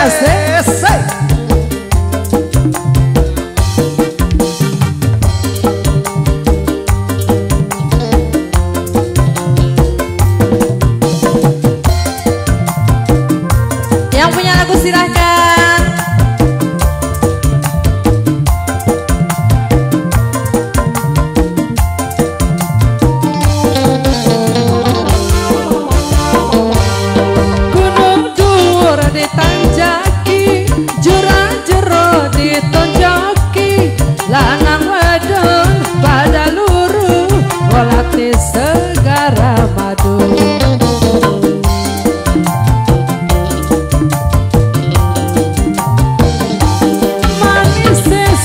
Asik. Yang punya lagu silahkan. Gunung dhuwur ditanjaki, jurang jero ditonjoki, lanang wadon pada luru, welati segara madu.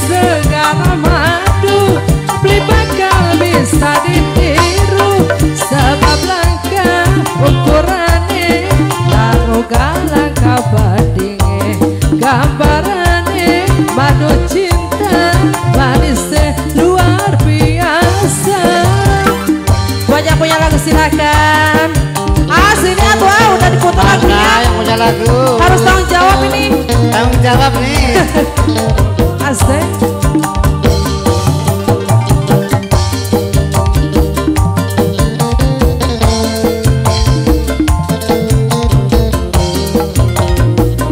Segara madu, beli bakal bisa ditiru, sebab langka ukurane, lan uga langka bandinge, gambarane madu cinta manisnya luar biasa. Buat yang punya lagu silakan. Ah sini atuh, ah udah diputar lagunya. Nah, yang punya lagu harus tanggung jawab ini. Tanggung jawab nih. Asik.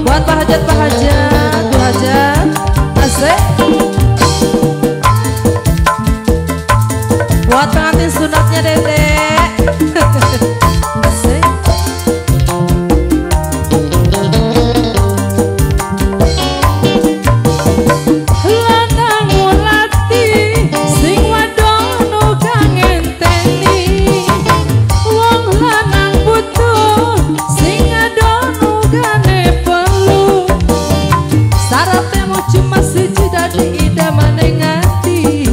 Buat Pak Hajat, Pak Hajat, Bu Hajat, asik. Buat pengantin sunatnya Dede. Asik. Lanang mulati sing wadon uga ngenteni, wong lanang butuh sing adon ugane perlu. Syaratnya mau cuma siji dadi idamane ngati,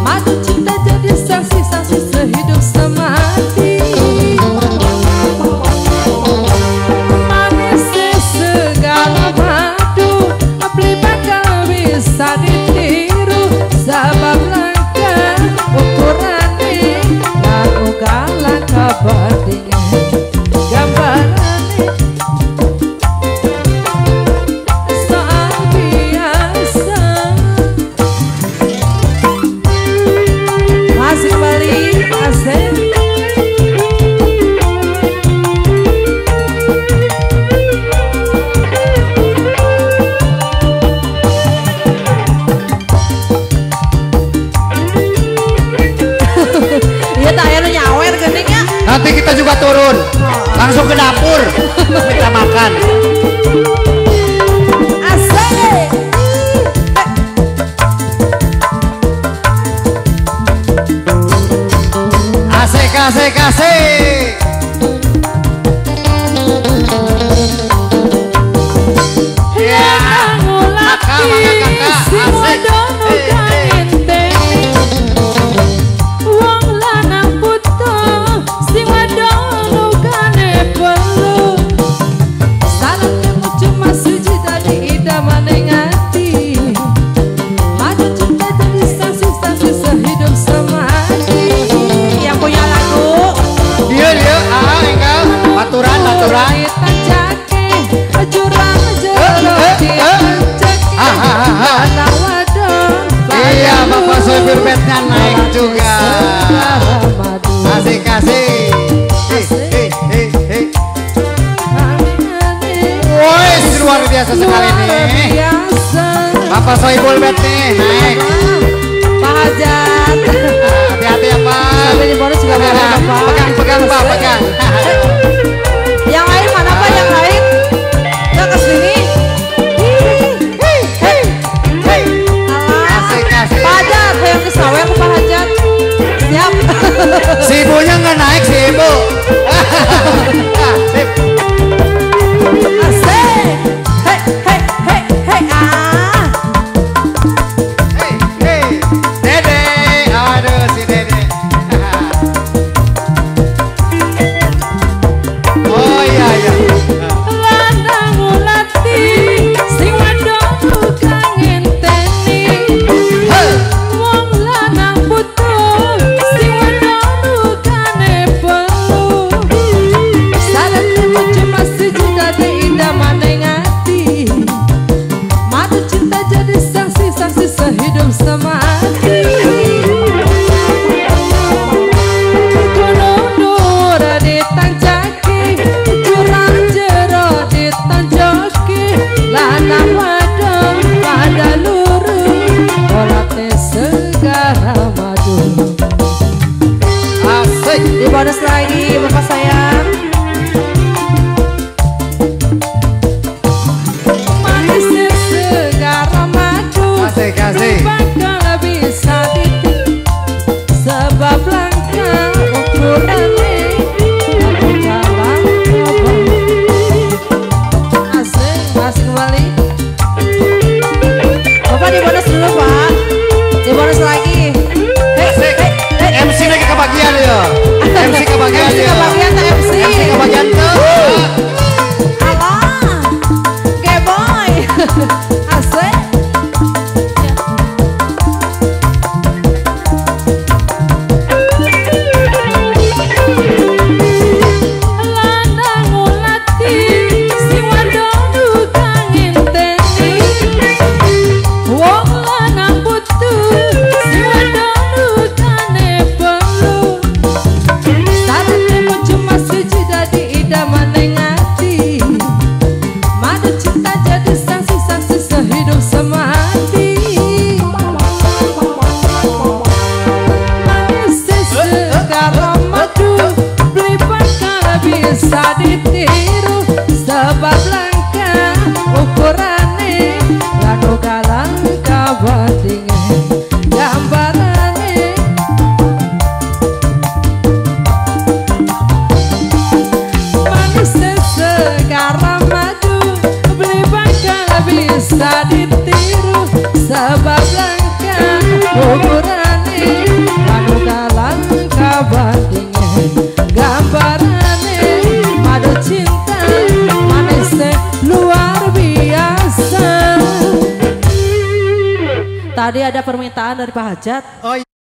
madu cinta jadi saksi-saksi sehidup semati. Manis segala madu, beli bakal bisa ditiru, sebab langka ukurane, lan uga langka bandinge, gambarane soal biasa. Masih kembali asik. Iya tak ya lu nyawer gening ya. Nanti kita juga turun, langsung ke dapur minta makan. Asik. Asik, asik, asik. Ya, Lanang kakak, kakak, sing asik. wadon uga ngenteni, wong lanang butuh sing wadon ugane perlu. Syaratnya cuma siji dadi idamane ngati, madu cinta jadi saksi-saksi sehidup semati. Yang punya lagu Dia, dia, ah, engkau, aturan, aturan. ditanjake, jurang jero ditanjake, lanang wadon Iya, Bapak sopir bednya naik juga. Asik, asik. Hei, hei, hei, hei. Woi, luar biasa sekali nih. Bapak Sohibul bed nih naik. Pak Hajat. Hati-hati ya Pak. Sampai di bonus juga boleh Bapak. Pegang, pegang Pak, pegang. Yang lain mana Pak? Yang lain? Nggak ke sini. Hei, hei, hei. Alah. Asik, asik. Pak Hajat, yang ke sawer Pak Hajat. Siap. Si ibunya nggak naik si ibu. Sip. Asik. Hei, hei, hei, hei, ah. Hei, hei. Dede, aduh si Dede. Oh iya iya. Manis segar madu. Kasih kasih. Bakal bisa ditiru sebab langka ukurane. Asik masih kembali. Bapak di bonus dulu Pak. Di bonus lagi. Asik. MC lagi kebagian ya. MC kebagian MC ya. Kebagian tuh MC. MC kebagian tuh. Alah. Geboy. Asik. Lanang ngulati sing wadon duka ngenteni. Wong lanang butuh sing wadon dukane perlu. Syaratmu cuma siji dadi idaman ning ati. Madu cinta jadi saksi-saksi sehidup semati. Manis segar madu beli bakal bisa ditiru sebab langka ukurane lan uga langka bandinge gambarane. Manis segar madu beli bakal bisa ditiru sebab langka ukurane lan uga langka bandinge gambarane. Madu cinta manis luar biasa. Tadi ada permintaan dari Pak Hajat. Oh.